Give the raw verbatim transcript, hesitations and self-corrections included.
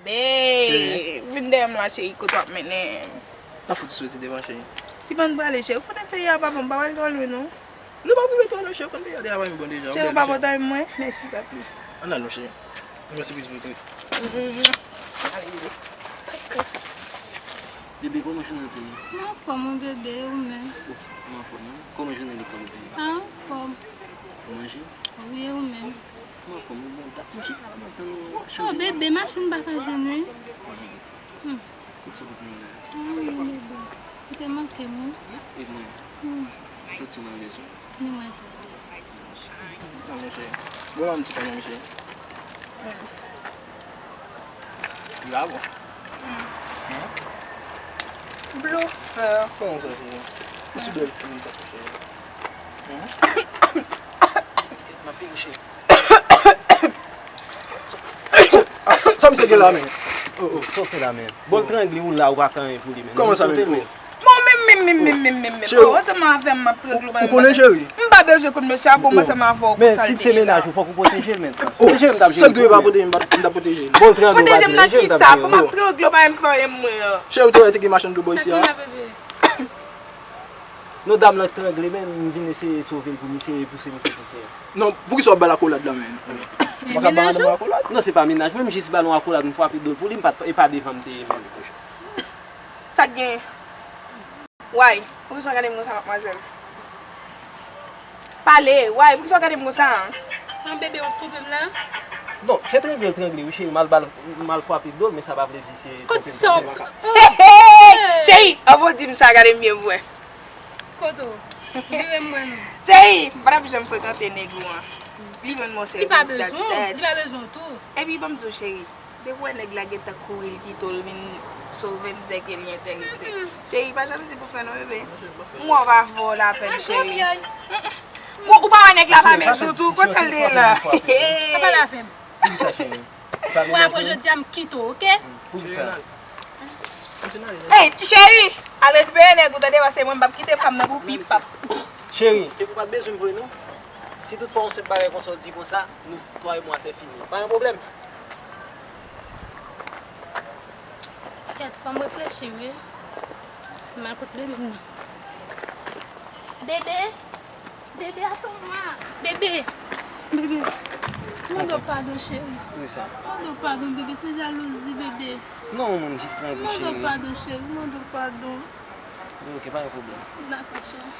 Cheri. Vin dèyè m la, cheri, kote w ap mennen m? N ap fout soti devan, cheri. Ki ban prale, cheri? Kote peyi a pa bon, m pa pral twò lwen, non. Nou p ap rive twò lwen, cheri, konn peyi a deja pa bon deja. Cheri, ou pa pòtayi mwen? Mèsi, papi. Ann al non, cheri. Mwen sipriz pou ou tou. Bebe, kòman jounen te ye? Mwen anfòm, wi, bebe, e ou menm? Oh, mwen anfòm, wi. Kòman jounen lekòl te ye? Ah, anfòm. Ou manje? Wi, e ou menm? Mwen anfòm, wi, bon, dat mwen chita la, mwen tann ou. Oh, bebe, machin pa ka jwenn, wi. Hmm. Kisa w te mande? Ah, wi, bebe. Ou te manke m, wi. E mwen? Hmm. Santi mwen bezwen. Ni mwen tou. Non, mesye. Bon, yon ti pandan, mesye. Li pa bon. Blofè. Kòman sa, cheri? Ou sou bèl pou mwen, cheri. M ap fini, cheri. Ah, sa, sa misye gen la, men? Oh, oh. Sa w fè la, men? Bon, l trangle ou la, ou pa fè anyen pou li, men. Kòman sa, men? Bon, men, men, men, men, men, men, men. Cheri, oh, ansanm avè m, m ap trangle w, ou konnen l, cheri? M pa bezwen konn mesye a, bon, m ansanm avè w. Men si se mennaj ou, fòk ou pwoteje l, men. Oh, pwoteje l, m t ap jere tou, men. Pwoteje m nan kisa? Pou m ap trangle w, pa di m, m t ap pwoteje l. Bon, l trangle w, pa di m, men. Pwoteje m nan kisa? Pou m ap trangle w, pa di m, fè anyen, mwen. Cheri, ou te wè te gen machann dlo bò isi a? Non, dam nan trangle, men m vin eseye sove l pou misye, e pouse misye pouse. Non, poukisa w ap ba l akolad la, men? Mwen ka ba madanm mwen akolad? Non, se pa mennaj mwen, m jis ba l yon akolad, m frape do l pou li, m pa t, e pa devan m te ye menm. Sa k gen? Way, poukisa w gade m konsa, madmwazèl? Pale, way, poukisa w gade m konsa? An bebe, ou t twonpe m la? Non, se trangle l trangle, wi, cheri, m al ba l, m al frape do l, men sa pa vle di se twonpe m. Kot sa w... Hey, hey! Cheri, anvan w di m sa, gade m byen pou wè. Kote w? Vire m wè non. Cheri, m pa t ap janm frekante nèg ou an. Li jwenn mwen se... Li pa bezwen w, li pa bezwen w tou. Epi ban m di w, cheri, depi w wè nèg la gentan kouri, l kite w, l vin sove m, se ke li enterese. Cheri, pa jalouzi pou fè non, bebe. M wè w pa fè w lapèn, cheri. Bon, ou pa wè nèg la pa mezou tou, kot sa l te ye la? Papa la fè m. Pou sa, cheri. Wè, apre jodi a, m kite w, oke? Pou ki sa? Hey, ti cheri! Al rekipere nèg ou, tande, paske mwen, m p ap kite pa m nan pou pipap. Cheri, epi ou pa t bezwen m vre, non. Si toutfwa yon senp bagay konsa w di konsa, nou twa e mwa, se fini. Pa gen pwoblèm. Kèt, fò m reflechi, wi. M al kot bebe m nan. Bebe! Bebe, attends-moi. Bebe. Bebe. Mande w padon, cheri. Poukisa? Mande w padon, bebe. Se jalouzi, bebe. Non, moun, jis tranble, cheri. Mande w padon, cheri. Mande w padon. Bon, ok, pa gen pwoblèm. Dakò, cheri.